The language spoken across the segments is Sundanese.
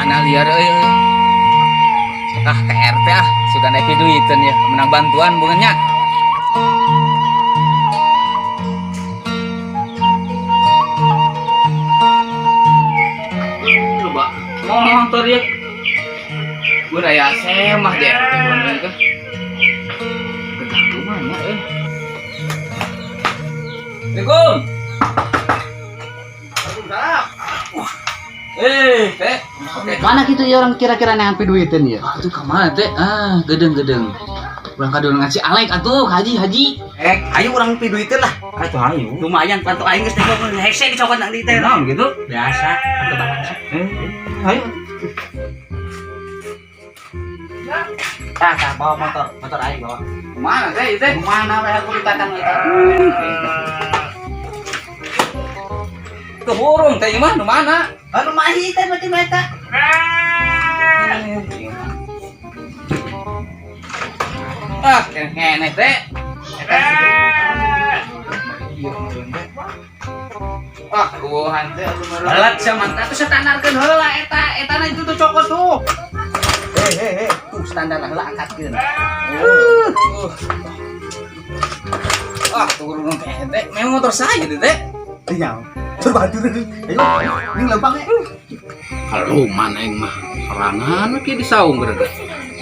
Mana liar euy. Ah, ke RT ah, suka naik duitan ya, menang bantuan bukannya. Coba motor ya. Gue raya semah deh, RT bukan ke. Keganggu mana eh. Assalamualaikum. Eh, teh. Oke. Mana gitu ya orang kira-kira yang duitin ya? Atuh ka mana teh? Ah, gedeng-gedeng. Urang kadon ngasih Alek atuh, haji haji. Eh, ayo urang piduitin lah. Atuh ayo. Lumayan pantu aing geus tengok hese dicokot nang di teh. Naon gitu? Biasa, pantu barang sih. Eh, ayo. Tah, tah, bawa motor, motor aing bawa. Kemana teh teh? Mana we aku ditantang eta. Kehurung teh mah nu mana? Anu mahi teh berarti mah eta. Ah, keneh teh. Ah, kubuhan teh atuh meureun. Belet sia mantap tuh standarkeun heula eta, etana itu tuh cokot tuh. Hei hei hei, tuh standar heula angkatkeun. Ah, turun teh teh. Memang motor saya teh teh. Iya. Terbantu. Ayo, ning lempang eh. Kalau mana aing mah sorangan we kieu di saung geura.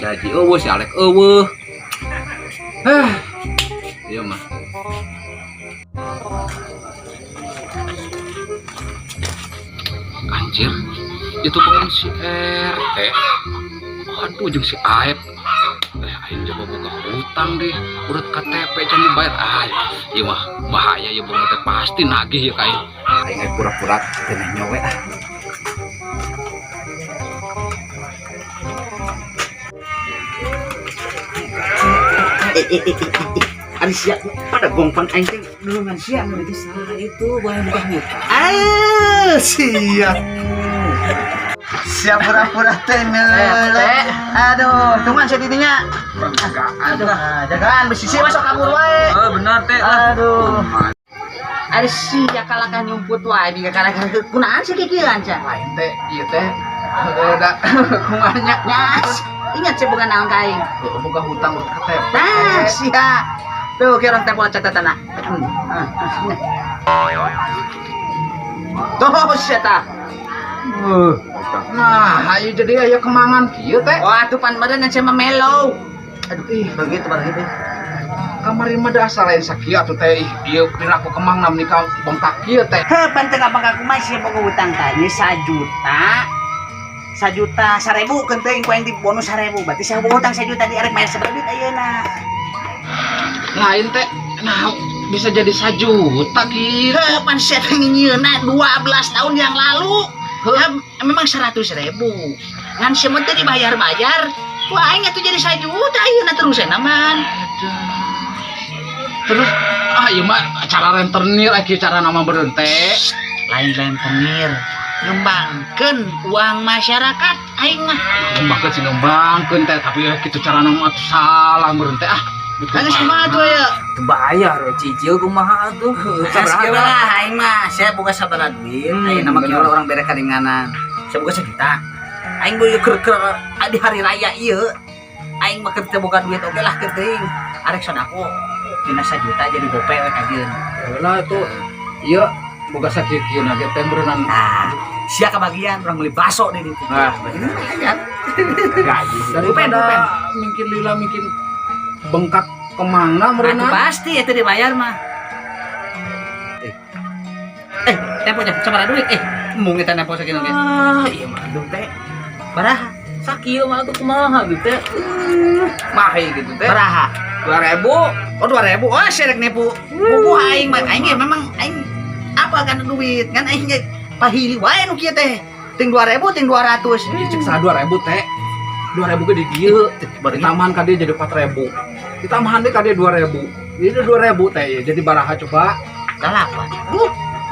Si Haji eueuh, si Alek eueuh. Hah. Ieu mah. Anjir, itu bangun si RT. Aduh, jeung si Aep. Eh, aing coba buka hutang deh. Urut KTP can dibayar. Ah, ieu mah bahaya ya bang teh pasti nagih ya ka aing. Aing pura-pura teu nyowe ah. Eh, ari sia pada gongpan aing teh nulungan sia Itu salah itu, boleh buka hutang. Ah, siap. Siap pura-pura teh. Aduh, tungguan saya tidinya. Aduh, jagaan besi sih masuk kabur wae. Oh, benar teh. Aduh. Ari sia kalahkan nyumput wae di kalahkan kunaan sih kikieuan sia. Lain teh, ieu teh. Udah kumaha nya. Nyas, ingat sih bukan naon ka aing. Buka hutang urut KTP. Nah, sia. Tuh, kira orang tempo catatan ah. Tuh, sia tah. Nah, ayo jadi aya kemangan kieu teh. Wah, tuh pan meureun sia mah melo. Aduh, ih, begitu begitu. Kamari mah da asa lain sakieu atuh teh. Ih, ieu piraku kemang na menikah bengkak kieu teh. Heh, pan teu kapang aku mah sia boga hutang tah. Ieu 1 juta. 1.100.000 keun teuing ku aing di bonus 1.000. Berarti sia boga hutang 1 juta di erek bayar sabaraha duit ayeuna. Lain teh. Nah, bisa jadi 1 juta kieu. Heh, pan sia teh nyieunna 12 tahun yang lalu. Ya, memang 100.000. Ngan sia mah teu dibayar-bayar. Wah, aing atuh jadi 1 juta ayeuna terus man. Terus ah ieu mah cara rentenir ah kieu cara nama beureun teh. Lain rentenir. Ngembangkeun uang masyarakat aing mah. Ngembangkeun sih ngembangkeun teh, tapi ya kitu cara nama atuh salah beureun teh ah. Kan geus kumaha tuh aya? Bayar cicil kumaha atuh. Geus kieu lah aing mah, saya boga sabaraha duit, ayeuna mah kieu orang bere karinganan. Saya boga 1 juta. Aing boga keur keur di hari raya ieu. Aing mah keur teu boga duit oge lah keur teuing. Arek sodako dina 1 juta jadi gope we kajeun. Lah itu ieu boga sakieu-kieu na ge teh beureunan. Nah, sia kebagian urang beli bakso di ditu. Ah, lumayan. Gaji daripada Lupen, lupen. mungkin lila mungkin bengkak kemana Atuh meureunan. pasti itu dibayar mah. Eh, temponya sabaraha duit? Eh, mung eta nempo sakieu ge. Ah, iya mah aduh teh. Baraha? Sakieu mah atuh kumaha gitu teh. Mahi gitu teh. Baraha? 2000. Oh 2000, oh serek nipu. Buku aing mah aing ge memang aing apa kan duit kan aing ge pahili wae nu kieu teh. Ting 2000 ting 200. Ieu cek saha 2000 teh. 2000 ge di dieu. Ditambahan ka dieu jadi 4000. Ditambahan deui ka dieu 2000. Ini 2000 teh ya. Jadi baraha coba? 8.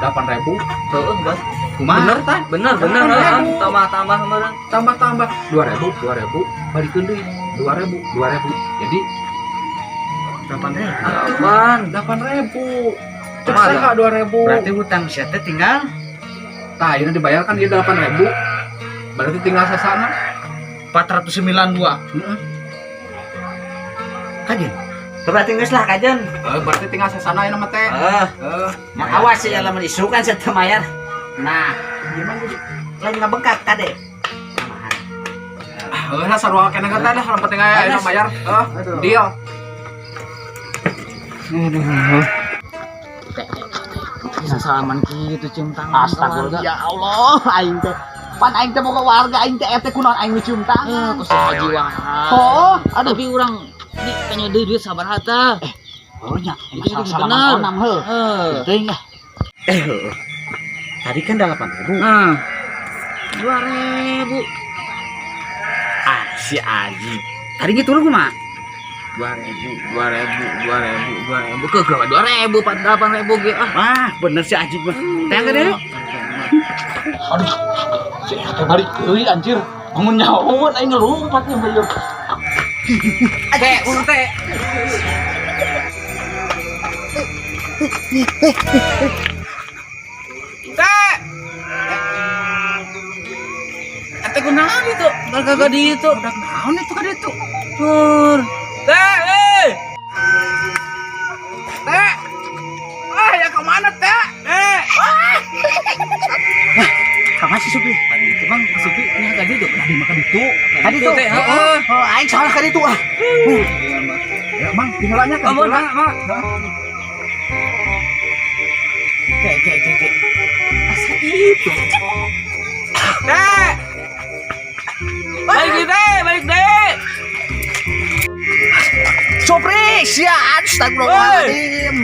8000. Heeh, Bang. Kumaha? Bener kan? Bener, bener. 8.000. Tambah-tambah kemarin. Tambah-tambah 2000, 2000 balikeun deui 2000, 2000. Jadi 8000. Apaan? 8000. Cek Kumaha, saha 2000. Berarti hutang sia teh tinggal Tah, ini dibayar kan dia 8000. Berarti tinggal sesana. 492. Heeh. Kajen. Berarti geus lah kajen. Berarti tinggal sesana ayeuna mah teh. Heeh. Heeh. Awas ya lamun isukan saya teu mayar. Nah, ieu mah lain ngabengkak kade. Heuh lah sarua keneh teh lah, yang penting aya ayeuna bayar. Heuh, deal. Aduh. Bisa salaman kitu cium tangan. Astagfirullah. Ya Allah, aing teh. Pan aing teh boga warga aing teh RT kunaon aing nu cium tangan. Ku si Haji wae. Oh, aduh. Tapi urang di tanya deui duit sabaraha tah. Oh nya, Itu masalah bener. salaman onam heuh. Heuh. Teuing lah. Heuh. Tadi kan 8.000. Nah. 2.000. Ah, si Aji. Tadi gitu lu kumaha? 2.000, 2.000, 2.000, 2.000. Ke berapa? 2.000, 8.000 ge ah. Wah, bener si Aji mah. Teh gede yuk. Aduh, si RT balik deui anjir. Bangun nyawa aing ngelumpat nya bae. Teh, urut teh. Teh. RT kunaon itu? Kagak di itu. Udah naon itu ka ditu? Tur. Teh, eh. Teh. Ah, ya kemana teh? Eh. Kamu si Supri? Tadi itu Bang, Supri nya tadi itu. Tadi mah ka ditu. Tadi tuh. Teh, heeh. Oh, aing salah ka ditu ah. Ya, Bang, tinggalannya kan. Oh, Bang, Bang. Cek, cek, cek, cek. Asa itu. Teh. Balik deh, balik deh. Supri, sia astagfirullahaladzim.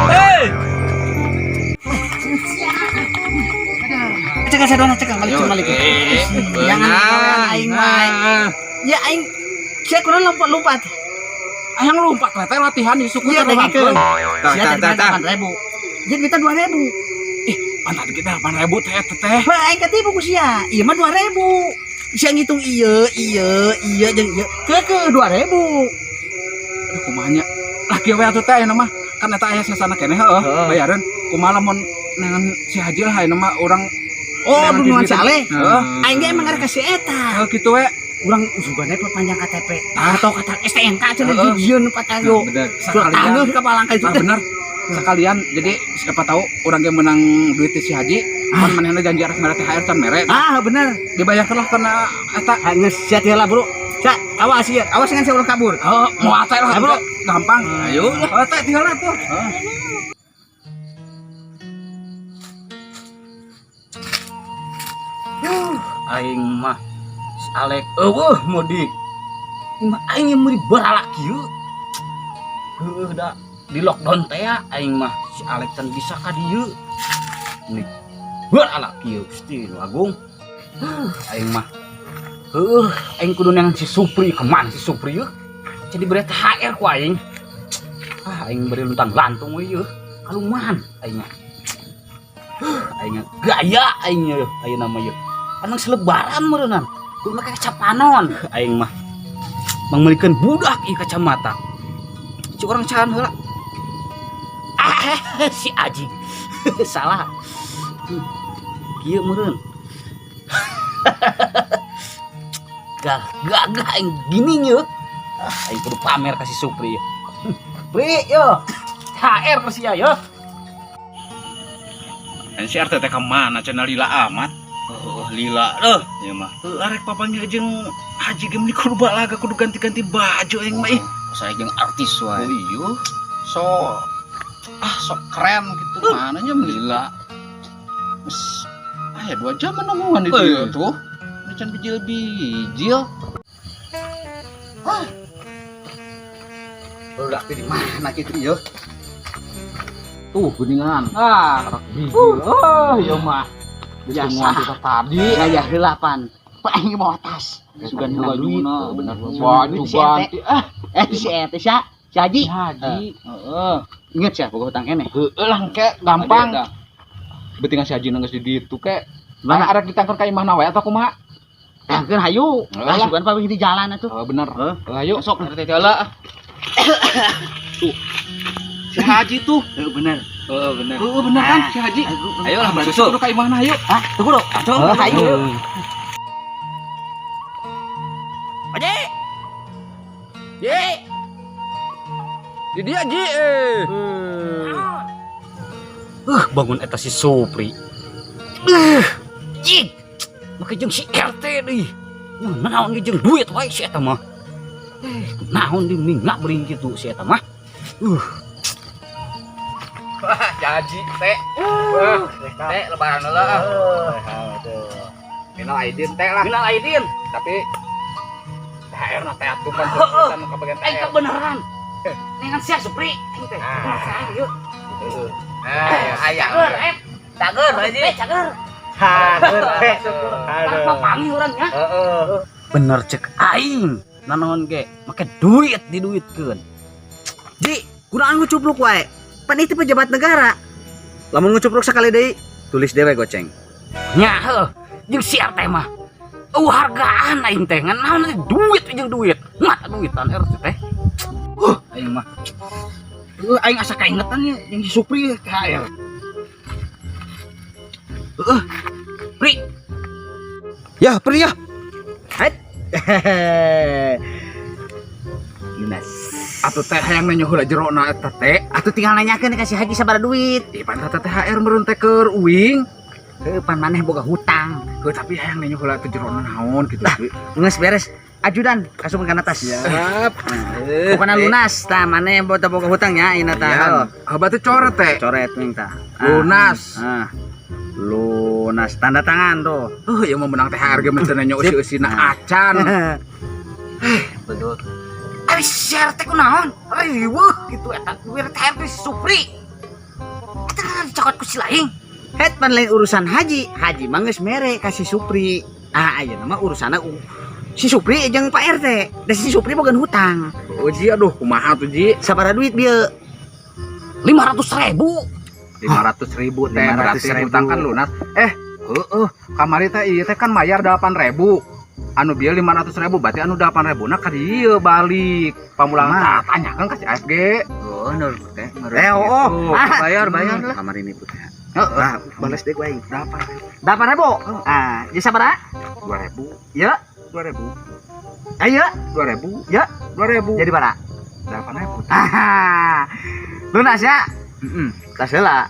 Hei. Cekal sadona cekal balik balik. Jangan aing mah. Ya aing sia kudu lompat-lompat. Ayang lompat teh teh latihan di suku Iya, teh. Sia tadi 8.000. Jadi minta 2.000. Ih, pantat kita 8.000 teh teh. Bah aing katipu ku sia. Ieu mah 2.000. Sia ngitung ieu, ieu, ieu jeung ieu. Ke 2.000. Aduh kumaha nya. Lah kieu we atuh teh ayeuna mah kan eta aya sesana keneh heuh. Bayareun kumaha lamun nengan si Haji lah ayeuna mah urang. Oh, dukungan si Ale. Heeh. Aing ge emang arek ka si eta. Heuh kitu we. Urang usugane perpanjang KTP atau kata STNK cenah dijieun patayo. Bener. Sekalian Sekalian ka Palangka itu. Ah, bener. Sekalian jadi siapa tahu urang ge menang duit si Haji, pan manehna janji arek mere THR can mere. Ah, bener. Dibayarkeun lah kana eta. Geus sia teh lah, Bro. Sia, awas ya, awas dengan sia urang kabur. Oh, mau teh lah, Bro. Gampang. Ayo. Oh, teh tinggal lah tuh. Aing mah si Alek eueuh mudik. Mah aing meuli baralak kieu. Heueuh da di lockdown teh ya aing mah si Alek can bisa ka dieu. Nih baralak kieu Gusti nu Agung. Aing mah heueuh aing kudu neangan si Supri kemana si Supri yeuh. Jadi bere THR ku aing. Ah aing beri luntang lantung we yeuh. Kaluman aing mah. Aing gaya aing yeuh ayeuna mah yeuh. Anang selebaran meureunnan. Kudu make kacapanon aing mah. Mangmeulikeun budak ieu kacamata. Si urang cahan heula. Ah si Aji. Salah. Kieu meureun. Gah gagah aing gini yeuh. Ah aing kudu pamer ka si Supri yeuh. Pri yo. THR ka sia yeuh. Si RT teh ka mana cenah lila amat. Oh, lila deh ya mah. Heuh arek papanggil jeung Haji ge meuni kudu balaga kudu ganti-ganti baju aing mah ih. Saya jeung artis wae. Oh iya. So ah sok keren gitu mananya lila. Mes ah ya 2 jam nungguan di dieu tuh. Ini can bijil-bijil. Ah. Udah di mana kitu ieu? Tuh geuningan. Ah, bijil. Oh, ieu mah. Biasa kita tadi. Gaya heula pan. Pak aing bawa tas. Sugan Menang duit. bajuna, bener. Baju Baju ganti. Ah, si RT sia, si Haji. Haji. Heeh. Ingat sia boga hutang keneh. Heeh lah engke gampang. Beuting si Haji geus di ditu ke. Mana arek ditangkeun ka imahna we atau kumaha? Tangkeun hayu. Heeh Lah lah. sugan paling di jalan atuh. Heeh bener. Heeh. Ayo Sok RT heula. Tuh. Si Haji tuh. Heeh bener. Heeh bener. Heeh bener kan si Haji. Ayolah susul kudu ka imahna ayo. Hah, tunggu dong. Atuh, ayo. Haji. Ji. Di dia Ji. Bangun eta si Supri. Jig. Make jeung si RT deui. Naon ge jeung duit wae si eta mah. Naon di mingga beuring kitu si eta mah. Wah, Haji teh. Wah, teh lebaran heula ah. Minal aidin teh lah. Minal aidin. Tapi THR na teh atuh kan urusan ka bagian Aing THR. kebenaran. Nengan sia Supri aing teh. Penasaran yeuh. Ah, aya. Cager, Cager, Haji. Cager. Cager, teh. Tanpa panggil urang nya. Heeh. Bener cek aing. Nanaon ge make duit diduitkeun. Ji, kunaon ngucupruk wae? Pan itu pejabat negara. Lamun ngucupruk sakali deui, tulis dewe goceng. Nya heuh, jeung si RT mah. Eueuh hargaan aing teh ngan naon duit jeung duit. Mata duitan RT teh. Aing mah. Aing asa kaingetan nya jeung si Supri THR. Pri. Ya, Pri ya. Het. Lunas. Atuh teh hayang nanya heula jerona eta teh. Atuh tinggal nanyakeun ka si Haji sabaraha duit. Ih, pan eta THR meureun teh keur uing. Heuh, pan maneh boga hutang. Heuh, tapi hayang nanya heula teh jerona naon kitu. Geus beres. Ajudan kasupkeun kana tas. Siap. Pokona lunas tah maneh boga boga hutang nya ayeuna tah. Heuh, berarti coret teh. Coret ming tah. Lunas. Ah. Lunas tanda tangan tuh. Ieu mah menang THR ge mah teu nanya eusi-eusina acan. Betul. Ari si RT kunaon? Riweuh kitu eta duit THR teh si Supri. Eta kan dicokot ku si laing. Het pan lain urusan haji. Haji mah geus mere ka si Supri. Ah ayeuna mah urusanna si Supri jeung Pak RT. Da si Supri boga hutang. Oh Ji, aduh kumaha tuh Ji? Sabaraha duit bieu? 500.000. 500.000 teh berarti 500.000. hutang kan lunas. Heeh, kamari teh ieu teh kan mayar 8.000. Anu bieu 500.000 berarti anu 8.000 na ka dieu balik. Pamulang Mah. tanyakeun ka si AFG. Oh, nur teh. Oh. Ah, bayar bayar lah. Kamari nipu teh. Heeh. Ah, balas deh ku aing. 8.000. 8.000. Ah, jadi sabaraha? 2.000. Ya. 2.000. Ayo, 2.000. Ya. 2.000. Jadi bara. 8.000. Ah. Lunas ya? Heeh. Tas heula.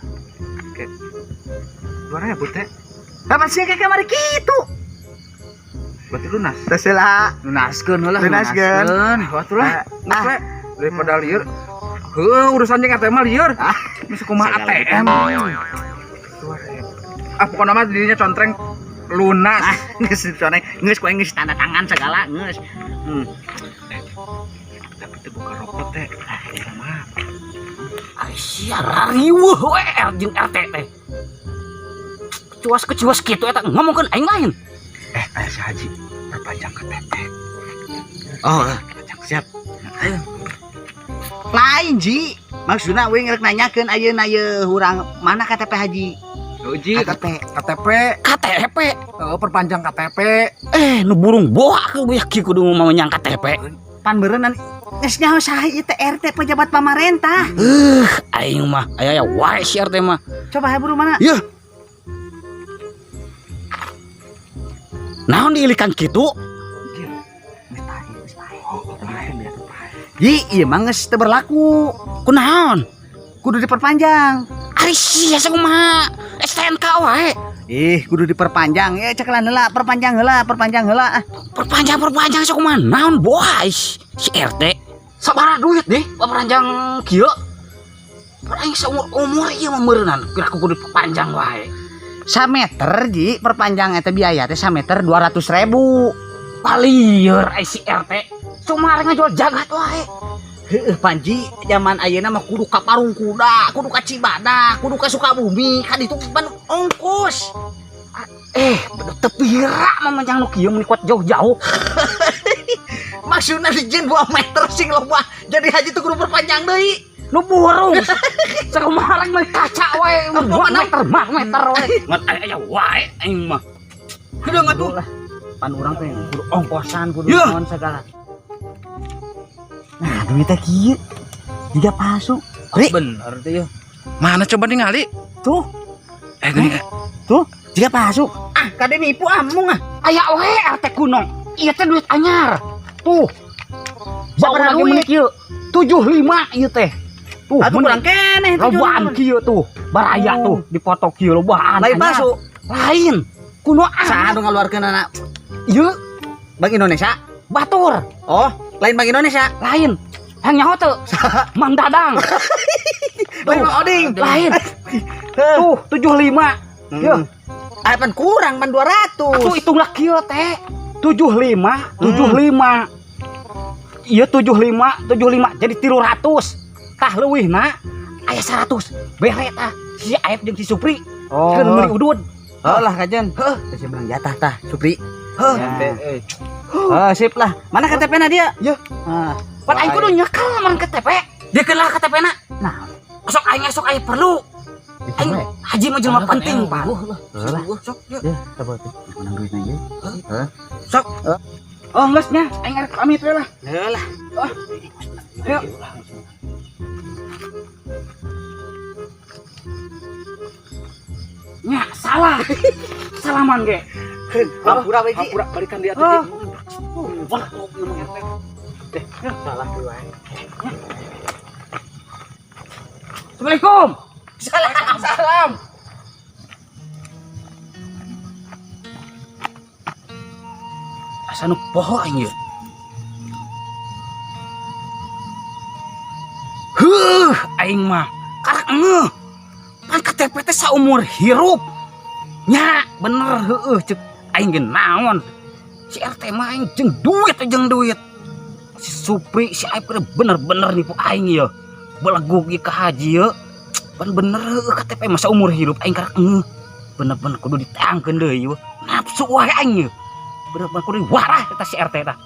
2.000 teh. Kapan sih kayak kamari kitu? Berarti lunas. Tas heula. Lunaskeun heula. Lunaskeun. Waktu lah. Ah. Geus we. Daripada lieur. Heuh, urusan jeung ATM mah lieur. Ah. Geus kumaha Segala ATM. 2.000. Ah, pokokna mah dirinya contreng lunas. Ah, geus coneng, geus ku aing geus tanda tangan segala, geus. Tapi teu buka rokok teh. Ah, ieu mah. Ari sia rariweuh we jeung RT teh. Kecuas-kecuas kitu eta ngomongkeun aing lain. Aya si Haji perpanjang KTP. Oh, siap. Lain Ji, maksudna we ngerek nanyakeun ayeuna ye hurang mana KTP Haji? Oh, Ji, KTP. KTP. KTP. Oh, perpanjang KTP. Nu burung boa ke gue yakin kudu mau menyang KTP. Pan beureunan geus nyaho saha ieu teh RT pejabat pamarentah. Aing mah aya ya wae si RT mah. Coba hae buru mana? Yeuh. Naon diilikan kitu? Ji, ieu mah geus teu berlaku. Kunaon? Kudu diperpanjang. Ari sia sakumaha? STNK wae. Ih, kudu diperpanjang. Ya cekelan heula, perpanjang heula, perpanjang heula. Ah, Perpanjang-perpanjang sakumaha? Naon boa si RT? Sabaraha duit deh perpanjang kieu? Aing seumur-umur ieu mah meureunnan, kira aku kudu perpanjang wae. Sameter Ji, perpanjang eta biaya teh sameter 200.000. Palieur ai si RT. Cuma arek ngajual jagat wae. Heueuh Panji, zaman ayeuna mah kudu ka Parung Kuda, kudu ka Cibadak, kudu ka Sukabumi, ka ditu pan ongkos. Teu pira mah menjang nu kieu mun kuat jauh-jauh. Maksudna dijieun 2 meter sing loba. Jadi haji tuh kudu perpanjang deui. Nu burung. Sakumaha rek meuli kaca wae, 2 meter mah meter wae. Ngan aya wae aing mah. Kudu atuh. Pan urang teh kudu ongkosan, kudu naon segala. Nah, duitnya kieu. Jiga palsu. Ri. Bener tuh ya. Mana coba ningali? Tuh, Gini. Tuh, jiga palsu. Ah, kade nipu amung ah. Aya we RT kuno. Ieu teh duit anyar. Tuh. Bau Sabaraha lagi duit? meuni kieu. 75 ieu teh. Tuh, Atuh meuni. kurang keneh Lobaan kieu tuh. Baraya Oh. tuh dipoto kieu lobaan. Lain anyar. palsu. Lain. Kuno ah. Saha nu ngaluarkeun anak Ieu Bank Indonesia? batur. Oh, lain Bank Indonesia. Lain. Yang nyaho teu? Mang Dadang. Lain Mang Oding. Lain. Tuh, 75. Yeuh. Ah, pan kurang pan 200. Tuh hitunglah kieu teh. 75, 75. Ieu 75, 75 jadi 300. Tah leuwihna aya 100. Bere tah si Aep jeung si Supri. Oh. Keun meuli udud. Oh lah kajen. Heuh. Teh bilang jatah tah, Supri. Heuh. Ya. Oh, sip lah. Mana KTP-na dia? Ya. Ah. Pan aing kudu nyekel mun KTP. Dia keun lah KTP-na. Nah, Sok aing esok aing perlu. Aing haji mah jelema penting, Pak. Lah. Sok, yuk. Ya, coba tuh. Menang duitnya ieu. Heuh. Sok. Oh, geus nya, aing arek pamit we lah. Heuh lah. Ayo. Nya, salah. Salaman ge. Hampura we, Ji. Hampura balikan dia Oh. tuh. Wah, ieu mah RT. Salah dua. Assalamualaikum. Salah. Salam. Asa nu poho aing ieu. Heuh, aing mah karak ngeuh. Pan KTP teh saumur hirup. Nya, bener heueuh ceuk aing ge naon. Si RT mah aing jeung duit jeung duit. Si Supri, si Aep bener-bener nipu aing ieu. Belegug ieu ka haji ieu. Pan bener heueuh KTP masa umur hirup aing karak ngeuh. Bener-bener kudu diteangkeun deui ieu. Nafsu wae aing ieu. Bener-bener kudu warah eta si RT tah.